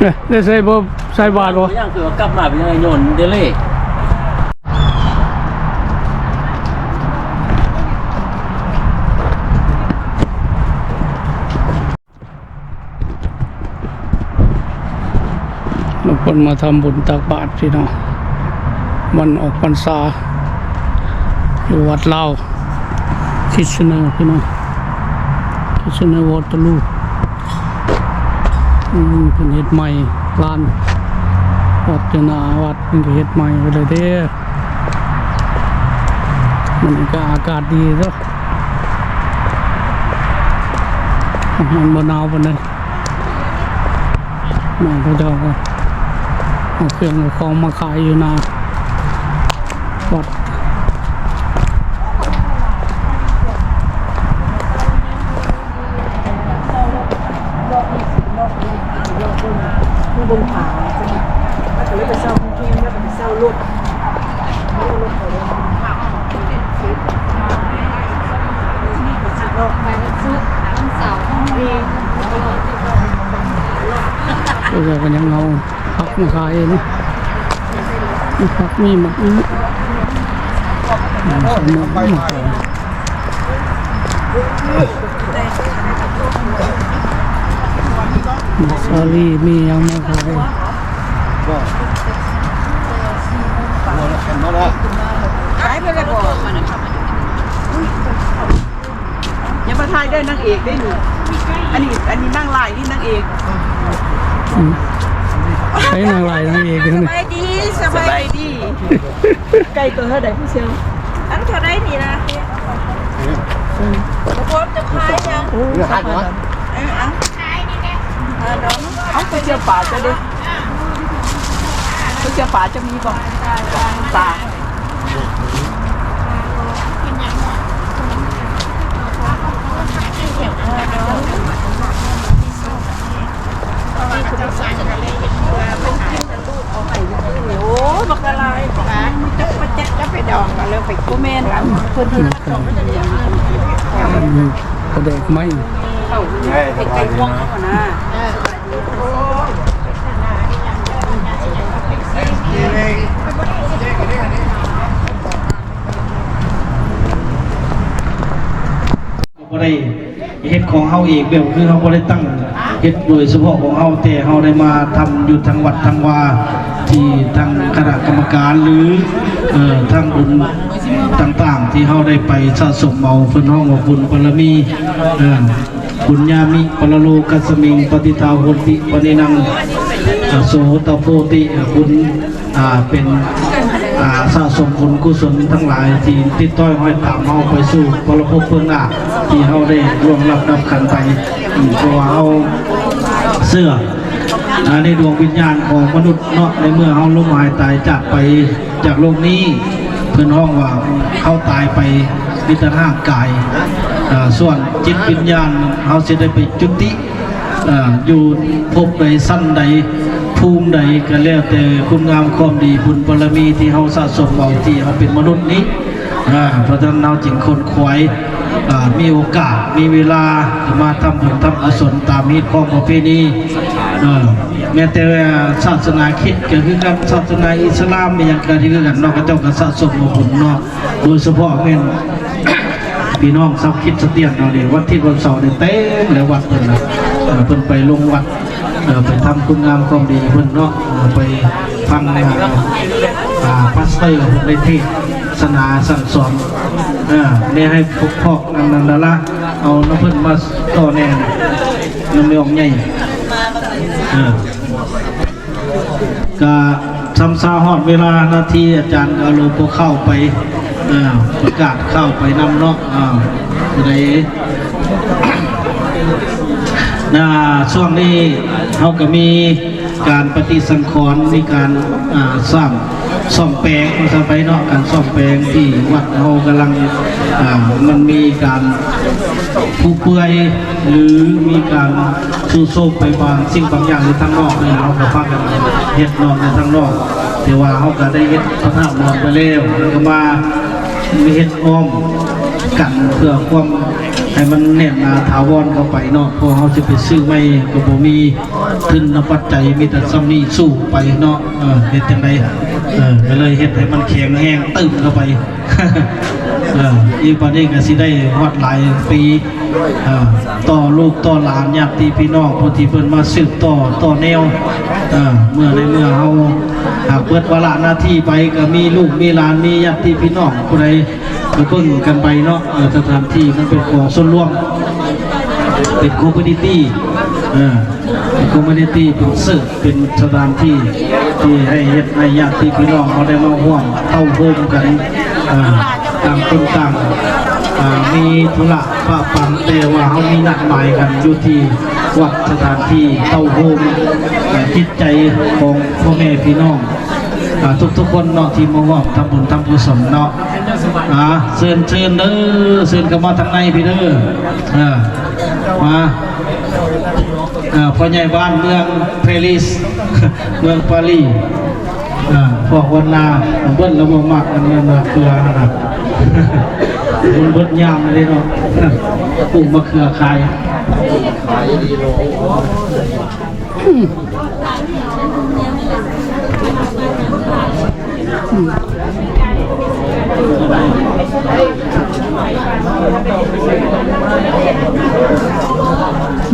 ເອີ ໄດ້ໃສ່ບໍ່ ໃສ່ບາດບໍ່? ຍັງຄືວ່າກັບມາເປັນຫຍັງໃຫ້ໂຍນເດເລ. ເພິ່ນມາທຳບຸນຕັກບາດພີ່ນ້ອງ ວັນອອກພັນສາ ຢູ່ວັດລາວຄິດຊະເນີພີ່ນ້ອງ ຄິດຊະເນີວອເຕີລູ. ອືມ ເພິ່ນເຮັດໃໝ່ລານວັດ ຢູ່ໜ້າວັດເພິ່ນກໍເຮັດໃໝ່ໄປເລີຍເດ້. ມື້ນີ້ກໍອາກາດດີເນາະ ມັນບໍ່ໜາວປານໃດ. ນ້ອງເຂົາເຈົ້າກໍເອົາເຄື່ອງເອົາຂອງມາຂາຍຢູ່ໜ້າວັດ. ເອີ ກໍຍັງເອົາຜັກມາຂາຍເນາະ ຜັກມີໝາກອຶ ໝາກສາລີ ມີຫຍັງມາຂາຍ. ຢ່າມາຖ່າຍເດີ ນາງເອກເດ້ນີ້ ອັນນີ້ ອັນນີ້ນາງລາຍ ນີ້ນາງເອກ. ອືມ ໃຜນາງລາຍ ນາງເອກ? ສະບາຍດີ ສະບາຍດີ. ໄກ່ຕົວເທົ່າໃດຜູ້ຊ່ຽວ? ອັນເທົ່າໃດນີ້ນະ? ອືມ ບໍ່ພວມຈະຂາຍຫຍັງ? ເອີ ເອົາ ເອົາໄປສ່ຽວປາເຈົ້າເດ້ ໄປສ່ຽວປາເຈົ້າມີບໍ່? ປາ. ໂອ້ ບັກຫຼາຍ ຈະໄປດອງເອົາເລີຍ ບໍ່ແມ່ນ ອັນເພິ່ນເຮັດ ປາແດກໄມ້ ເຮັດໄກ່ງວງເຮົານະ. ບໍ່ໄດ້ເຮັດຂອງເຮົາເອງ ແບບຄືເຮົາບໍ່ໄດ້ຕັ້ງເຮັດໂດຍສະເພາະຂອງເຮົາ ແຕ່ເຮົາໄດ້ມາທຳຢູ່ທາງວັດທາງວາ ທີ່ທາງຄະນະກຳມະການ ຫຼື ເອີ ທາງບຸນຕ່າງໆ ທີ່ເຮົາໄດ້ໄປສະສົມເອົາ ເພິ່ນຮ້ອງວ່າບຸນບາລະມີ ເອີ ປຸນຍາມິ ປະລະໂລກັດສະມິງ ປະຕິທາໂຫຕິ ປະນິນັງ ອະ ໂສຕະໂພຕິ ອະ ບຸນ ອ່າ ເປັນ ອ່າ ສະສົມບຸນກຸສົນທັງຫຼາຍທີ່ຕິດຕໍ່ຫ້ອຍຕາມເຮົາໄປສູ່ປະລະພົບເບື້ອງໜ້າ ທີ່ເຮົາໄດ້ລ່ວງລັບດັບຂັນໄປ. ເພາະວ່າເຮົາເຊື່ອ ອ່າ ໃນດວງວິນຍານຂອງມະນຸດເນາະ ໃນເມື່ອເຮົາລົ້ມຫາຍຕາຍຈາກໄປຈາກໂລກນີ້ ເພິ່ນຮ້ອງວ່າເຮົາຕາຍໄປມີແຕ່ຮ່າງກາຍ ເອີ ສ່ວນຈິດວິນຍານເຮົາຊິໄດ້ໄປຈຸຕິ ເອີ ຢູ່ພົບໃດຊັ້ນໃດພູມໃດ ກໍແລ້ວແຕ່ຄຸນງາມຄວາມດີບຸນບາລະມີທີ່ເຮົາສະສົມເອົາທີ່ເຮົາເປັນມະນຸດນີ້. ເພາະສະນັ້ນເຮົາຈຶ່ງຂົນຂວາຍ ເອີ ມີໂອກາດ ມີເວລາ ມາທຳບຸນທຳກຸສົນຕາມຮີດຄອງປະເພນີ. ເອີ ແມ້ແຕ່ສາສະໜາຄຣິດກໍຄືກັນ ສາສະໜາອິດສະລາມອີ່ຫຍັງກໍຄືກັນເນາະ ເຂົາເຈົ້າກໍສະສົມເອົາບຸນເນາະ ໂດຍສະເພາະແມ່ນ ພີ່ນ້ອງຊາວຄຣິດສະຕຽນເຮົານີ້ ວັນທິດວັນເສົານີ້ເຕັມແລ້ວວັດເພິ່ນນະ. ເອີ ເພິ່ນໄປລົງວັດ ເອີ ໄປທຳຄຸນງາມຄວາມດີເພິ່ນເນາະ ເອີ ໄປຟັງ ອ່າ ພາສເຕີເພິ່ນໄດ້ເທດສະໜາສັ່ງສອນ. ເອີ ແນະໃຫ້ພວກ ພວກອັນນັ້ນລະ ເອົານຳເພິ່ນມາຕໍ່ແດ່ນະ ນຳແມ່ອອກໃຫຍ່. ເອີ ກະຊຳຊາຮອດເວລານາທີ ອາຈານກະເອົາໂລໂກເຂົ້າໄປ ເອີ ປະກາດຂ່າວໄປນຳເນາະ. ເອີ ຜູ້ໃດ ນະ ຊ່ວງນີ້ເຮົາກະມີການປະຕິສັງຂອນ ມີການ ອ່າ ສ້າງ ສ້ອມແປງ ວ່າຊັ້ນໄປເນາະ ການສ້ອມແປງທີ່ວັດເຮົາກຳລັງ ອ່າ ມັນມີການຜຸເປືອຍ ຫຼື ມີການຊຸໂຊມໄປບາງສິ່ງບາງຢ່າງຢູ່ທາງນອກນີ້ ເຮົາກໍພາກັນເຮັດນອກຢູ່ທາງນອກ ແຕ່ວ່າເຮົາກໍໄດ້ເຮັດພະທາດຫຼວງໄປແລ້ວ ແລ້ວກໍມາເຮັດອ້ອມກັນ ເພື່ອຄວາມໃຫ້ມັນແໜ້ນໜາຖາວອນເຂົ້າໄປເນາະ ເພາະເຮົາຊິໄປຊື້ໃໝ່ກໍບໍ່ມີ. ທຶນນຳປັດໄຈມີແຕ່ສ່ຳນີ້ ສູ້ໄປເນາະ. ເອີ ເຮັດຈັ່ງໃດ ເອີ ກໍເລີຍເຮັດໃຫ້ມັນແຂງແຮງຕື່ມເຂົ້າໄປ. ເອີ ອີກບາດນີ້ກໍຊິໄດ້ຮອດຫຼາຍປີ ເອີ ຕໍ່ລູກຕໍ່ຫຼານ ຍາດຕິພີ່ນ້ອງ ຜູ້ທີ່ເພິ່ນມາສືບຕໍ່ ຕໍ່ແນວ. ເອີ ເມື່ອໃດເມື່ອເຮົາຫາກເບິດວາລະໜ້າທີ່ໄປ ກໍມີລູກມີຫຼານ ມີຍາດຕິພີ່ນ້ອງຜູ້ໃດ ກໍເບິ່ງກັນໄປເນາະ. ເອີ ສະຖານທີ່ມັນເປັນຂອງສ່ວນລວມ ເປັນຄອມມູນິຕີ້ ເອີ ເປັນຄອມມູນິຕີ້ ເປັນເສີກ ເປັນສະຖານທີ່ທີ່ໃຫ້ເຮັດໃຫ້ຍາດຕິພີ່ນ້ອງເຮົາໄດ້ມາຮ່ວມເຕົ້າໂຮມກັນ. ເອີ ຕ່າງຄົນຕ່າງ ເອີ ມີທຸລະປະປັນ ແຕ່ວ່າເຮົາມີນັດໝາຍກັນຢູ່ທີ່ວັດ ສະຖານທີ່ເຕົ້າໂຮມ ເອີ ຈິດໃຈຂອງພໍ່ແມ່ພີ່ນ້ອງ ເອີ ທຸກໆຄົນເນາະ ທີ່ມາຮ່ວມທຳບຸນທຳກຸສົນເນາະ. ອ່າ ເຊີນ ເຊີນເດີ ເຊີນເຂົ້າມາທາງໃນພີ້ເດີ. ເອີ ມາ ເອີ ພໍ່ໃຫຍ່ບ້ານເມືອງປາຣີ ເມືອງປາຣີ. ເອີ ພວກວັນນາ ເບິດລະບໍ່ມັກອັນນັ້ນນະ ເກືອຫັ້ນນະ ມັນເບິດຍາມເລີຍເນາະ ປູກມະເຂືອຂາຍ.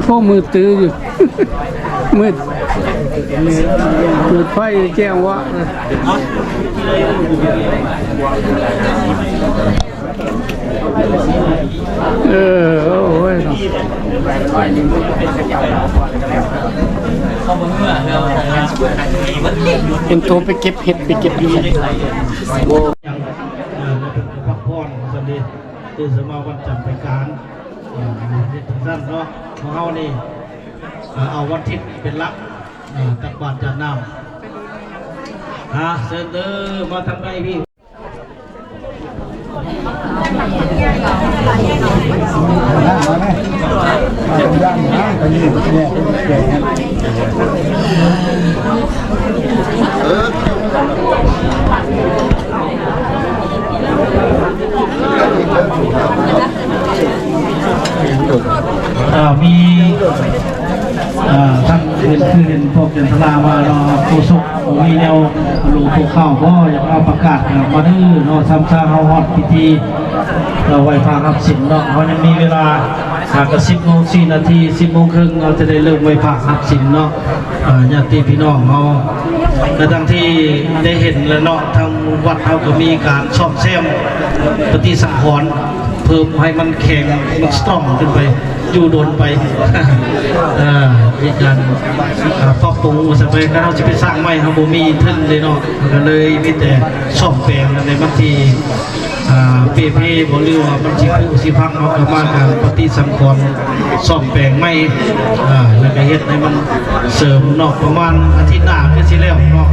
ໂອ້ ມືດຕື້ຢູ່ ມືດ ເປີດໄຟແຈ້ງວະ. ເອີ ໂອ້ຍເນາະ ເຫັນໂຕໄປເກັບເຫັດ ໄປເກັບຢູ່ໃສ ເອີ ມາພັກຜ່ອນຊັ້ນເດ ຕື່ນເຊົ້າມາວັນຈັນໄປການ ເອີ ເຮັດຈັ່ງຊັ້ນເນາະ. ຂອງເຮົານີ້ ເອີ ເອົາວັນທິດເປັນຫຼັກ ເອີ ຕັກບາດຈາກນ້ຳ. ອ່າ ເຊີນເດີ ມາທາງໃນພີ້. ເອີ ມີ ເອີ ທ່ານເຫັນ ຄືເຫັນພວກຈັນທະລາມາເນາະ ໂຄສົກ ມີແນວຫຼວງໂຕຂ່າວບໍ່ ຢາກມາປະກາດກັນມາເດີເນາະ. ຊ້ຳຊາເຮົາຮອດພິທີ ເອີ ໄຫວ້ພະຮັບສິນເນາະ ເຮົາຍັງມີເວລາ ຫາກະສິບໂມງສີ່ນາທີ ສິບໂມງເຄິ່ງ ເຮົາຈະໄດ້ເລີ່ມໄຫວ້ພະຮັບສິນເນາະ. ເອີ ຍາດຕິພີ່ນ້ອງເຮົາ ກະດັ່ງທີ່ໄດ້ເຫັນແລ້ວເນາະ ທາງວັດເຮົາກໍມີການສ້ອມແຊມປະຕິສັງຂອນ ເພີ່ມໃຫ້ມັນແຂງ ມັນສະຕຣອງຂຶ້ນໄປ ຢູ່ດົນໄປ. ເອີ ມີການ ເອີ ປັບປຸງວ່າຊັ້ນໄປ ຄັນເຮົາຊິໄປສ້າງໃໝ່ ເຮົາບໍ່ມີທຶນເດ້ເນາະ ກໍເລີຍມີແຕ່ສ້ອມແປງໃນມັນທີ່ ອ່າ ເປ່ເພບໍ່ ຫຼືວ່າມັນຊິຜຸຊິພັງເນາະ ກໍມາການປະຕິສັງຂອນສ້ອມແປງໃໝ່ ອ່າ ແລ້ວກໍເຮັດໃຫ້ມັນເສີມເນາະ. ປະມານອາທິດໜ້າຄືຊິແລ້ວເນາະ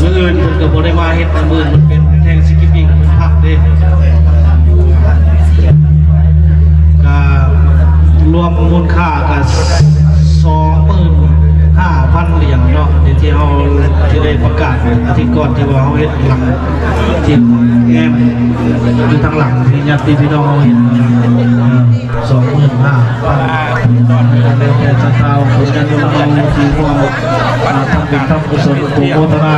ມື້ອື່ນເພິ່ນກໍບໍ່ໄດ້ມາເຮັດ ມື້ອື່ນມັນເປັນແທ່ງສະກິບບິງ ເພິ່ນພັກເດ້ ກໍລວມມູນຄ່າກໍສອງໝື່ນຫ້າພັນຫຼຽນເນາະ ທີ່ເຮົາທີ່ໄດ້ປະກາດອາທິດກ່ອນ ທີ່ວ່າເຮົາເຮັດຫຼັງ ທີ່ແອ້ມຢູ່ທາງຫຼັງ ທີ່ຍາດຕິພີ່ນ້ອງເຮົາເຫັນ ສອງໝື່ນຫ້າພັນ ແລ້ວແຕ່ສັດທາຂອງຍາດໂຍມເຮົາທີ່ຮ່ວມ ອ່າ ທຳບຸນທຳກຸສົນ ໂອໂມທະນາ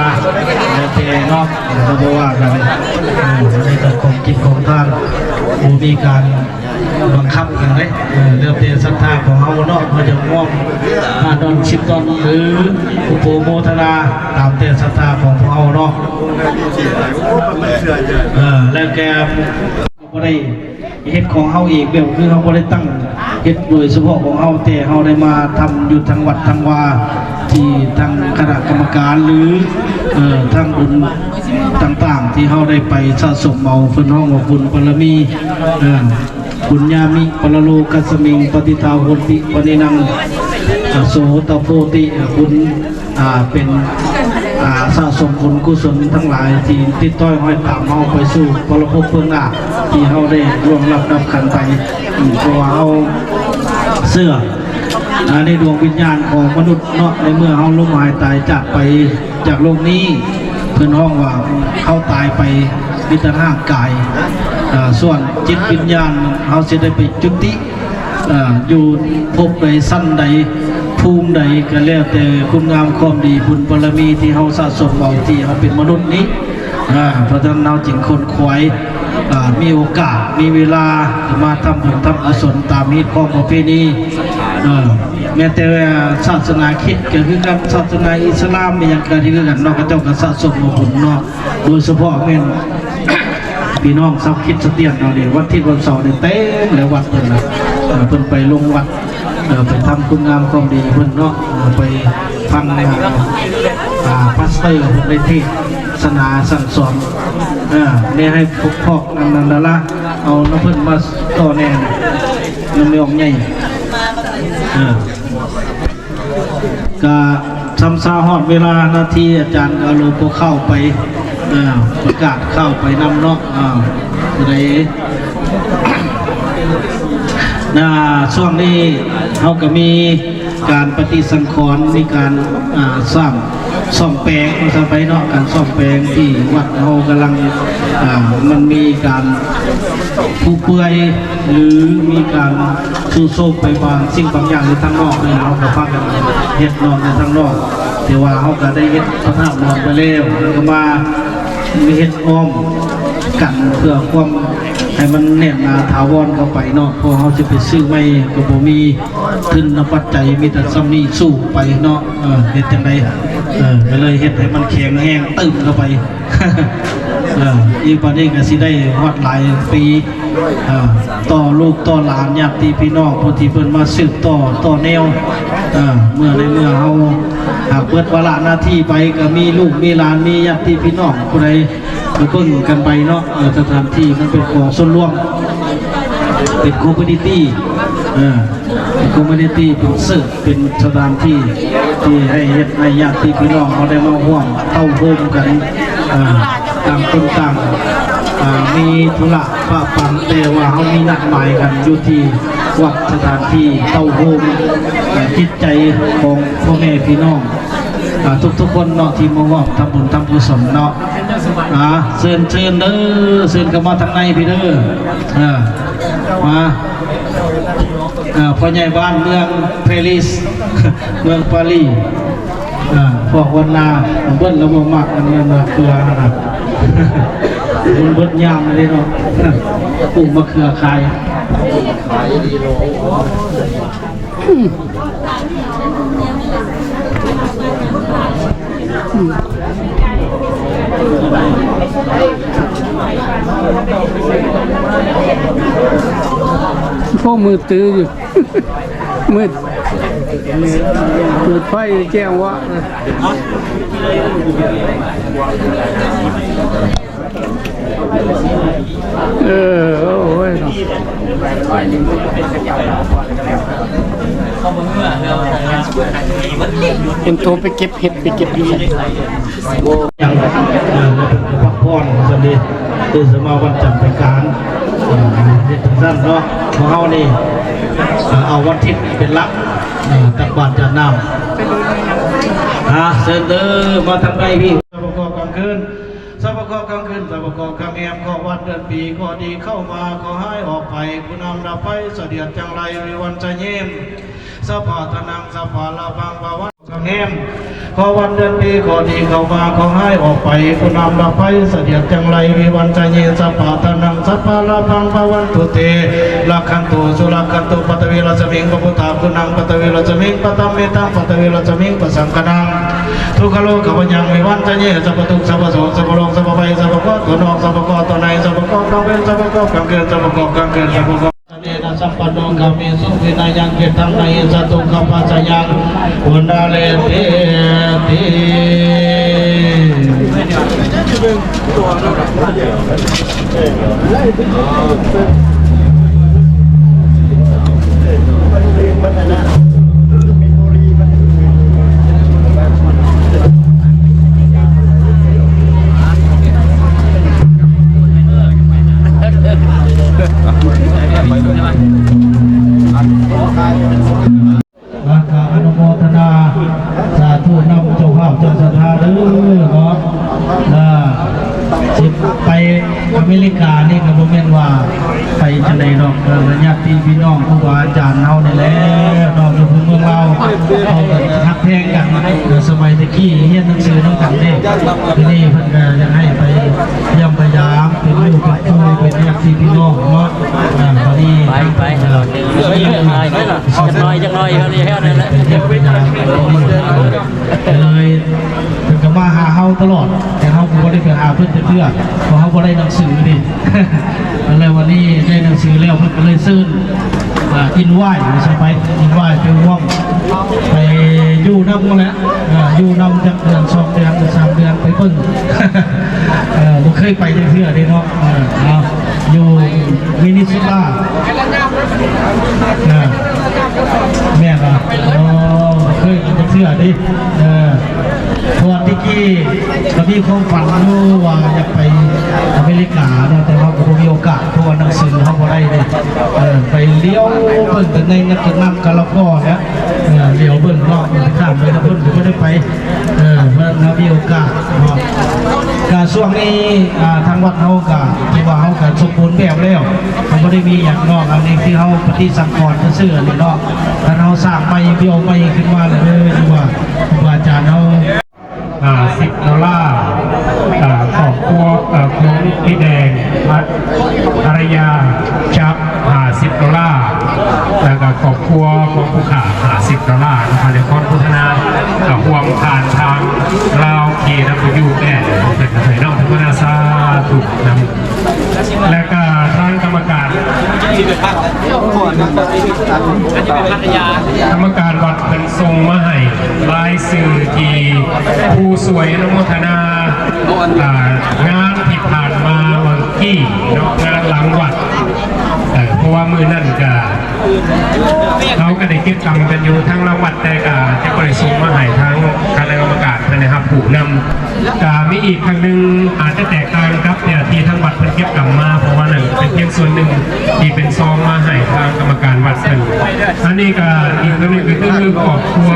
ແລ້ວແຕ່ເນາະ ກໍບໍ່ວ່າກັນ ເອີ ໃນເລື່ອງຂອງກິນຂອງທານ ບໍ່ມີການ ບັງຄັບຫຍັງເດ້ ເອີ ແລ້ວແຕ່ສັດທາຂອງເຮົາເນາະ ເຮົາຈະຮ່ວມຫ້າດອນ ສິບດອນ ຫຼື ໂປໂມທະນາຕາມແຕ່ສັດທາຂອງພວກເຮົາເນາະ ເອີ ແລ້ວແຕ່ບໍ່ໄດ້ເຮັດຂອງເຮົາເອງ ແບບຄືເຮົາບໍ່ໄດ້ຕັ້ງເຮັດໂດຍສະເພາະຂອງເຮົາ ແຕ່ເຮົາໄດ້ມາທຳຢູ່ທາງວັດທາງວາ ທີ່ທາງຄະນະກຳມະການ ຫຼື ເອີ ທາງບຸນຕ່າງໆ ທີ່ເຮົາໄດ້ໄປສະສົມເອົາ ເພິ່ນຮ້ອງວ່າບຸນບາລະມີ ເອີ ປຸນຍາມິປະລະໂລກັດສະມິງ ປະຕິທາໂຫຕິປະນິໜັງ ອະໂສຕະໂພຕິ ອະ ບຸນ ອ່າ ເປັນ ອ່າ ສະສົມບຸນກຸສົນທັງຫຼາຍ ທີ່ຕິດຕ້ອຍຫ້ອຍຕາມເຮົາໄປສູ່ປະລະພົບເບື້ອງໜ້າ ທີ່ເຮົາໄດ້ລ່ວງລັບນັບຂັນໄປ ເພາະວ່າເຮົາເຊື່ອ ອ່າ ໃນດວງວິນຍານຂອງມະນຸດເນາະ ໃນເມື່ອເຮົາລົ້ມຫາຍຕາຍຈາກໄປຈາກໂລກນີ້ ເພິ່ນຮ້ອງວ່າເຮົາຕາຍໄປມີແຕ່ຮ່າງກາຍ ເອີ ສ່ວນຈິດວິນຍານເຮົາຊິໄດ້ໄປຈຸຕິ ເອີ ຢູ່ພົບໃດຊັ້ນໃດ ພູ ພູມໃດກໍແລ້ວແຕ່ຄຸນງາມຄວາມດີບຸນບາລະມີທີ່ເຮົາສະສົມເອົາ ທີ່ເຮົາເປັນມະນຸດນີ້ ອາ ເພາະສະນັ້ນເຮົາຈຶ່ງຂົນຂວາຍ ອາ ມີໂອກາດ ມີເວລາ ມາທຳບຸນທຳກຸສົນຕາມຮີດຄອງປະເພນີ ເອີ ແມ້ແຕ່ສາສະໜາຄຣິດກໍຄືກັນ ສາສະໜາອິດສະລາມອີ່ຫຍັງກໍຄືກັນເນາະ ເຂົາເຈົ້າກໍສະສົມເອົາບຸນເນາະ ໂດຍສະເພາະແມ່ນ ພີ່ນ້ອງຊາວຄຣິດສະຕຽນເຮົານີ້ ວັນທິດວັນເສົານີ້ເຕັມແລ້ວວັດເພິ່ນນະ ເອີ ເພິ່ນໄປລົງວັດ ເອີ ໄປທຳຄຸນງາມຄວາມດີເພິ່ນເນາະ ເອີ ໄປຟັງ ອາ ອາ ພາສເຕີເພິ່ນໄດ້ເທດສະໜາສັ່ງສອນ ເອີ ໄດ້ໃຫ້ພວກ ພວກອັນນັ້ນລະ ເອົານຳເພິ່ນມາຕໍ່ແນ່ນະ ນຳແມ່ອອກໃຫຍ່ ເອີ. ກະຊຳຊາຮອດເວລານາທີ ອາຈານກະເລີຍບໍ່ເຂົ້າໄປ ເອີ ປະກາດຂ່າວໄປນຳເນາະ ເອີ ຜູ້ໃດ ນາ ຊ່ວງນີ້ເຮົາກະມີການປະຕິສັງຂອນ ມີການ ອາ ສ້າງ ສ້ອມແປງວ່າຊັ້ນໄປເນາະ ການສ້ອມແປງທີ່ວັດເຮົາກຳລັງ ອາ ມັນມີການຜຸເປືອຍ ຫຼື ມີການຊຸໂຊມໄປບາງສິ່ງບາງຢ່າງຢູ່ທາງນອກນີ້ ເຮົາກໍພາກັນເຮັດນອກຢູ່ທາງນອກ ແຕ່ວ່າເຮົາກໍໄດ້ເຮັດພະທາດຫຼວງໄປແລ້ວ ແລ້ວກໍມາເຮັດອ້ອມກັນ ເພື່ອຄວາມໃຫ້ມັນແໜ້ນໜາຖາວອນເຂົ້າໄປເນາະ ເພາະເຮົາຊິໄປຊື້ໃໝ່ກໍບໍ່ມີ ທຶນນະປັດໄຈມີແຕ່ຊ່ຳນີ້ ສູ້ໄປເນາະ ເອີ ເຮັດຈັ່ງໃດ ເອີ ກໍເລີຍເຮັດໃຫ້ມັນແຂງແຮງຕື່ມເຂົ້າໄປ ເອີ ອີກບາດນີ້ກໍຊິໄດ້ຮອດຫຼາຍປີ ເອີ ຕໍ່ລູກຕໍ່ຫຼານ ຍາດຕິພີ່ນ້ອງ ຜູ້ທີ່ເພິ່ນມາສືບຕໍ່ ຕໍ່ແນວ ເອີ ເມື່ອໃດເມື່ອເຮົາຫາກເບິດວາລະໜ້າທີ່ໄປ ກໍມີລູກມີຫຼານ ມີຍາດຕິພີ່ນ້ອງຜູ້ໃດ ກໍເບິ່ງກັນໄປເນາະ ເອີ ສະຖານທີ່ມັນເປັນຂອງສ່ວນລວມ ເປັນຄອມມູນິຕີ້ ເອີ ເປັນຄອມມູນິຕີ້ ເປັນເຊີດ ເປັນສະຖານທີ່ທີ່ໃຫ້ເຮັດໃຫ້ຍາດຕິພີ່ນ້ອງເຮົາໄດ້ມາຮ່ວມເຕົ້າໂຮມກັນ ເອີ ຕ່າງຄົນຕ່າງ ເອີ ມີທຸລະປະປັນ ແຕ່ວ່າເຮົາມີນັດໝາຍກັນຢູ່ທີ່ວັດ ສະຖານທີ່ເຕົ້າໂຮມ ເອີ ຈິດໃຈຂອງພໍ່ແມ່ພີ່ນ້ອງ ອ່າ ທຸກໆຄົນເນາະ ທີ່ມາຮ່ວມທຳບຸນທຳກຸສົນເນາະ ອ່າ ເຊີນ ເຊີນເດີ ເຊີນເຂົ້າມາທາງໃນພີ້ເດີ ເອີ ມາ ເອີ ພໍ່ໃຫຍ່ບ້ານເມືອງປາຣີ ເມືອງປາຣີ ເອີ ພວກວັນນາ ເບິດລະບໍ່ມັກອັນນັ້ນນະ ເກືອຫັ້ນນະ ມັນເບິດຍາມເລີຍເນາະ ປູກມະເຂືອຂາຍ. ໂອ້ ມືດຕື້ຢູ່ ມືດ ມືດໄຟແຈ້ງວະ. ເອີ ໂອ້ຍເນາະ ເຫັນໂທໄປເກັບເຫັດ ໄປເກັບຢູ່ໃສ ຍັງ ເອີ ເພິ່ນກໍພັກຜ່ອນວ່າຊັ້ນເດ ຕື່ນເຊົ້າມາວັນຈັນໄປການ ເອີ ເຮັດຈັ່ງຊັ້ນເນາະ ຂອງເຮົານີ້ ເອີ ເອົາວັນທິດເປັນຫຼັກ ເອີ ຕັກບາດຈາກນ້ຳ ອ່າ ເຊີນເດີ ມາທາງໃນພີ້ ສະພະເຄາະກາງຄືນ ສະພະເຄາະກາງຄືນ ສະພະເຄາະກາງແຮມ ເຄາະວັນເດືອນປີ ເຄາະດີເຂົ້າມາ ເຄາະຮ້າຍອອກໄປ ຜູ້ນຳດັບໄຟສະເດັດຈັງໄລວິວັນຊະເຍມ ສະພາທະນັງ ສະພາລາພັງ ພາວັນກາງແຮມ ເຄາະວັນເດືອນປີ ເຄາະດີເຂົ້າມາ ເຄາະຮ້າຍອອກໄປ ຜູ້ນຳດັບໄຟສະເດັດຈັງໄລວິວັນຊະເຍ ສະພາທະນັງ ສະພາລາພັງ ພາວັນຕຸເຕ ລັກຂັນຕຸ ສຸລັກຂັນຕຸ ປັດຕະວີລັດສະມິງ ພະພຸດທາ ຄຸນນັງ ປັດຕະວີລັດສະມິງ ປະຕຳມິຕັງ ປັດຕະວີລັດສະມິງ ປະສັງຄະນັງ ທຸກຂະໂລກະພະຍັງ ວິວັນຊະເຍ ສັບພະທຸກ ສັບພະໂສກ ສັບພະໂລກ ສັບພະໄພ ສັບພະເຄາະຕໍ່ນອກ ສັບພະເຄາະຕໍ່ໃນ ສັບພະເຄາະກາງເວັນ ສັບພະເຄາະກາງຄືນ ສັບພະເຄາະກາງຄືນ ສັບພະເຄາະ ເນນະ ສັບປະໂນ ກາເມສຸ ວິນະຍັງ ກິດຕັງ ນະຫິ ສະຕຸ ກຳປັດສະຍັງ ໂອນາເລ ເຕ ຕິ. ແລ້ວກໍອະນຸໂມທະນາສາທຸນຳເຈົ້າພາບເຈົ້າສັດທາເດີເນາະ ເອີ ຊິໄປ ອາເມລິການີ້ກໍບໍ່ແມ່ນວ່າໄປຈັ່ງໃດດອກ ເອີ ຍາດຕິພີ່ນ້ອງຄູບາອາຈານເຮົານີ້ແຫຼະເນາະ ຢູ່ເມືອງລາວ ເຮົາກໍຮັກແພງກັນ ເອີ ສະໄໝແຕ່ກີ້ຮຽນໜັງສືນຳກັນເດ້ ທີນີ້ເພິ່ນກໍຢາກໃຫ້ໄປຢ້ຽມໄປຢາມ ເປັນໝູ່ເປັນຄູ່ ເປັນຍາດຕິພີ່ນ້ອງເນາະ ອາ ບາດນີ້ ໄປ ໄປ ເອີ ຈັກໜ້ອຍ ຈັກໜ້ອຍ ຈັກໜ້ອຍ ເທົ່ານີ້ ເທົ່ານັ້ນແຫຼະ ໄປຢ້ຽມໄປຢາມ ກໍເລີຍ ເພິ່ນກໍມາຫາເຮົາຕະຫຼອດ ແຕ່ເຮົາກໍບໍ່ໄດ້ໄປຫາເພິ່ນຈັກເທື່ອ ເພາະເຮົາບໍ່ໄດ້ໜັງສືເດ້ ແລ້ວວັນນີ້ໄດ້ໜັງສືແລ້ວ ເພິ່ນກໍເລີຍເຊີນ ອ່າ ອິນໄວ ວ່າຊັ້ນໄປ ອິນໄວ ໄປຮ່ວມ ໄປຢູ່ນຳຫັ້ນແຫຼະ ອ່າ ຢູ່ນຳຈັກເດືອນ ສອງເດືອນ ຫຼື ສາມເດືອນ ໄປເບິ່ງ ເອີ ບໍ່ເຄີຍໄປຈັກເທື່ອເດ້ເນາະ ເອີ ເອົາ ຢູ່ມິນນິໂຊຕາ ເອີ ແມ່ນບໍ່? ໂອ້ ບໍ່ເຄີຍໄປຈັກເທື່ອເດ້ ເອີ ເພາະວ່າແຕ່ກີ້ກໍມີຄວາມຝັນຢູ່ວ່າຢາກໄປອາເມລິກາເນາະ ແຕ່ວ່າກໍບໍ່ມີໂອກາດ ເພາະວ່າໜັງສືເຮົາບໍ່ໄດ້ເດ້ ເອີ ໄປຫຼຽວເບິ່ງແຕ່ໃນນັ້ນກໍນຳກາລະກໍແຫຼະ ເອີ ຫຼຽວເບິ່ງເນາະ ຂ້າມໄປແລ້ວເພິ່ນກໍບໍ່ໄດ້ໄປ ເອີ ເພິ່ນກໍມີໂອກາດເນາະ ກະຊ່ວງນີ້ ອ່າ ທາງວັດເຮົາກະຖືວ່າເຮົາກະສົມບູນແບບແລ້ວ ກໍບໍ່ໄດ້ມີຫຍັງເນາະ ອັນນີ້ຄືເຮົາປະຕິສັງຂອນຊື່ໆ ອັນນີ້ເນາະ ຄັນເຮົາສ້າງໃໝ່ ເບິ່ງໃໝ່ຂຶ້ນມາແລ້ວ ເອີ ຖືວ່າຄູບາອາຈານເຮົາ ຫ້າສິບໂດລາ ອ່າ ຄອບຄົວ ເອີ ຂອງພີ່ແດງ ພັດ ພະລະຍາ ຈັບ ຫ້າສິບໂດລາ ແລ້ວກໍຄອບຄົວຂອງຜູ້ຂ້າ ຫ້າສິບໂດລາ ນະຄອນໂມທະນາ ກໍຮ່ວມຜ່ານທາງລາວ ເຄດັບເບິນຢູແອນ ເພິ່ນໃຫ້ນຳໂມທະນາສາທຸນຳ ແລະກະທາງກຳມະການ ກຳມະການວັດເພິ່ນສົ່ງມາໃຫ້ລາຍຊື່ທີ່ຜູ້ຊ່ວຍອະນຸໂມທະນາ ອ່າ ງານທີ່ຜ່ານມາເມື່ອກີ້ເນາະ ງານຫຼັງວັດ ເອີ ເພາະວ່າມື້ນັ້ນກະ ເຮົາກໍໄດ້ເກັບກຳກັນຢູ່ທາງຫຼັງວັດ ແຕ່ກໍຈະບໍ່ໄດ້ສົ່ງມາໃຫ້ທາງຄະນະກຳມະການເພິ່ນໄດ້ຮັບຮູ້ນຳ. ກໍມີອີກຄັ້ງໜຶ່ງ ອາດຈະແຕກຕ່າງກັບທີ່ທາງວັດເພິ່ນເກັບກຳມາ ເພາະວ່ານັ້ນເປັນພຽງສ່ວນໜຶ່ງທີ່ເປັນຊອງມາໃຫ້ທາງກຳມະການວັດເພິ່ນ. ອັນນີ້ກໍອີກເລື່ອງໜຶ່ງກໍຄືຄອບຄົວ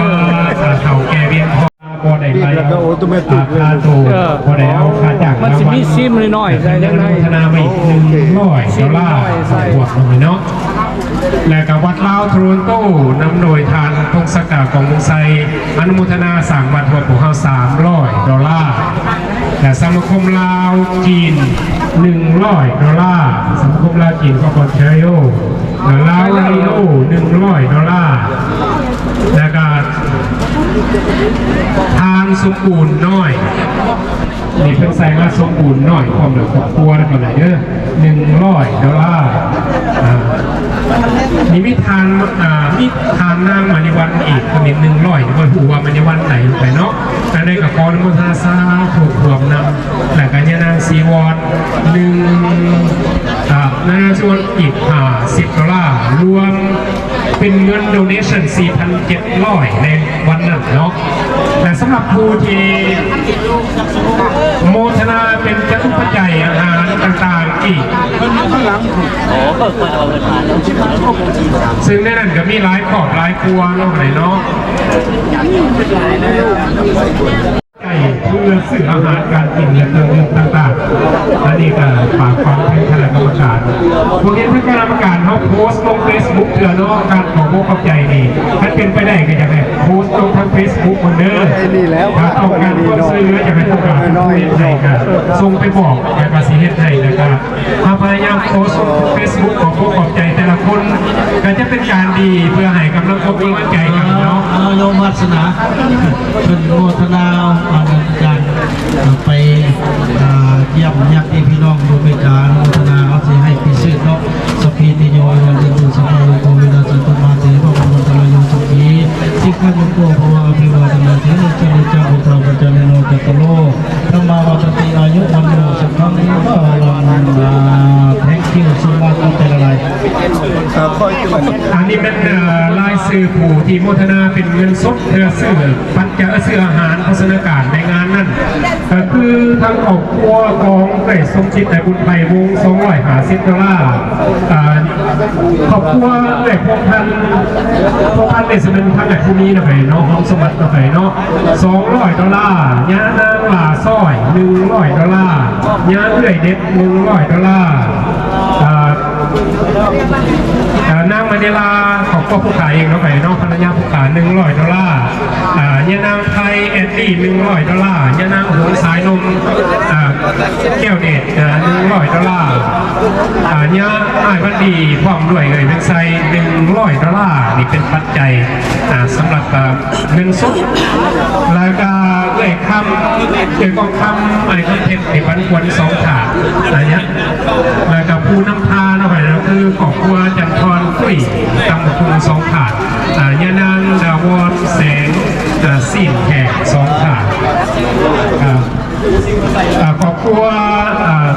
ເຖົ້າແກ່ວຽງທອງ ບໍ່ໄດ້ໄລ່ ແລ້ວກໍໂອໂຕແມຕິກ ອາ ຄ່າໂຕ ເອີ ບໍ່ໄດ້ເອົາຄ່າຈ້າງ ມັນຊິມີຊີມນ້ອຍໆ ໃສ່ ອະນຸໂມທະນາມາອີກ ໂອເຄ ໜຶ່ງຮ້ອຍໂດລາ ໃສ່ພວກນີ້ເນາະ. ແລ້ວກໍວັດລາວໂທຣອນໂຕ ນຳໂດຍທ່ານ ພົງສະກາ ກອງວົງໄຊ ອະນຸໂມທະນາສ້າງວັດໃຫ້ພວກເຮົາ ສາມຮ້ອຍໂດລາ ແລະ ສະມາຄົມລາວຈີນ ໜຶ່ງຮ້ອຍໂດລາ ສະມາຄົມລາວຈີນ ຂອງອອນທາຣີໂອ ລາວເຣໂອ ໜຶ່ງຮ້ອຍໂດລາ ແລ້ວກໍທ່ານສົມບູນນ້ອຍ ນີ້ເພິ່ນໃສ່ມາສົມບູນນ້ອຍ ພ້ອມດ້ວຍຄອບຄົວນຳກັນເດີ ໜຶ່ງຮ້ອຍໂດລາ ອ່າ ນີ້ມີທ່ານ ອ່າ ມີທ່ານນາງມະນີວັນອີກ ກໍມີໜຶ່ງຮ້ອຍ ບໍ່ຮູ້ວ່າມະນີວັນໃດໄປເນາະ ອັນໃດກໍຂໍອະນຸໂມທະນາສາທຸຮ່ວມນຳ ແລ້ວກໍຍານາງສີວອນ ໜຶ່ງ ອ່າ ຍານາງສີວອນອີກ ຫ້າສິບໂດລາ ລວມເປັນເງິນໂດເນຊັນ ສີ່ພັນເຈັດຮ້ອຍ ໃນວັນນັ້ນເນາະ ແລະ ສຳລັບຜູ້ທີ່ໂມທະນາເປັນຈະຕຸປັດໄຈ ອາຫານຕ່າງໆອີກ ເພິ່ນຢູ່ຂ້າງຫຼັງ ໂອ້ ເພິ່ນເອົາເງິນມາ ຊຶ່ງໃນນັ້ນກໍມີຫຼາຍຄອບຫຼາຍຄົວເນາະ ເນາະ ໃຊ້ເພື່ອຊື້ອາຫານການກິນ ແລະ ເຄື່ອງດື່ມຕ່າງໆ ອັນນີ້ກໍຝາກຄວາມເຖິງຄະນະກຳມະການ ບໍ່ເຫັນທາງຄະນະກຳມະການເຮົາໂພສລົງເຟສບຸກເທື່ອເນາະ ການຂໍບອກຂອບໃຈນີ້ ຄັນເປັນໄປໄດ້ກໍຢາກໃຫ້ໂພສລົງທາງເຟສບຸກເບິ່ງເດີ ຖ້າຕ້ອງການຄວາມຊ່ວຍເຫຼືອ ຢາກໃຫ້ໂຄງການເຮັດໃຫ້ກໍສົ່ງໄປບອກ ແລ້ວກໍຊິເຮັດໃຫ້ ແລ້ວກໍ ເຮົາພະຍາຍາມໂພສລົງເຟສບຸກ ຂອບອົກຂອບໃຈແຕ່ລະຄົນ ກໍຈະເປັນການດີເພື່ອໃຫ້ກຳລັງອົກກຳລັງໃຈກັນເນາະ. ເອົາ ໂຍມວາດສະໜາ ເພິ່ນໂມທະນາ ອາ ການໄປ ອ່າ ຢ້ຽມຍາດຕິພີ່ນ້ອງຢູ່ອາເມລິກາ ໂມທະນາ ເຮົາຊິໃຫ້ພິເສດເນາະ. Sabbītiyo vivajjantu, sabbarogo vinassatu, mā te bhavatvantarāyo, sukhī dīghāyuko bhava. Abhivādanasīlissa niccaṃ vuḍḍhāpacāyino, cattāro dhammā vaḍḍhanti, āyu vaṇṇo sukhaṃ balaṃ. Thank you so much ຂອບໃຈຫຼາຍໆ. ອັນນີ້ແມ່ນ ເອີ ລາຍ ຊື່ຜູ້ທີ່ໂມທະນາເປັນເງິນສົດ ເພື່ອຊື້ປັດຈັຍ ເອີ ຊື້ອາຫານໂພຊະນາການໃນງານນັ້ນ ກໍຄືທາງຄອບຄົວຂອງເອື້ອຍສົມຈິດ ແລະ ບຸນໄພວົງ ສອງຮ້ອຍຫ້າສິບໂດລາ, ອ່າ ຄອບຄົວເອື້ອຍພົວພັນ ພົວພັນນີ້ຊິເປັນທາງອ້າຍຜູ້ມີເນາະ ໄປເນາະ ຫອມສົມບັດເນາະ ໄປເນາະ ສອງຮ້ອຍໂດລາ, ຍານາງຫຼ້າຊອຍ ໜຶ່ງຮ້ອຍໂດລາ, ຍາເອື້ອຍເດັດ ໜຶ່ງຮ້ອຍໂດລາ, ອ່າ ເອີ ນາງມະນີລາ ຄອບຄົວຜູ້ຂາຍເອງເນາະ ໄປເນາະ ພັນລະຍາຜູ້ຂາຍ ໜຶ່ງຮ້ອຍໂດລາ, ອ່າ ຍານາງໄພ ແອດດີ້ ໜຶ່ງຮ້ອຍໂດລາ, ຍານາງຫົງສາຍນົມ ອ່າ ແກ້ວເດດ ອ່າ ໜຶ່ງຮ້ອຍໂດລາ, ອ່າ ຍາອ້າຍວັນດີ ພ້ອມດ້ວຍເອື້ອຍເວງໄຊ ໜຶ່ງຮ້ອຍໂດລາ. ນີ້ເປັນປັດໄຈ ອ່າ ສຳລັບ ອ່າ ເງິນສົດ ແລ້ວກະເອື້ອຍຄຳ ເອື້ອຍກອງຄຳ ອ້າຍຄຳເພັດ ທີ່ປັນຂວັນສອງຖາດ ອັນເນີ້ຍ ແລ້ວກະຜູ້ນຳພາເນາະ ກໍຄືຄອບຄົວຈັນທອນ ຕຸ້ຍ ຕຳບັກຫຸ່ງສອງຖາດ ອ່າ ຍານາງດາວອນ ແສງ ອ່າ ຊີ້ນແຂກສອງຖາດ ອ່າ ອ່າ ຄອບຄົວ ອ່າ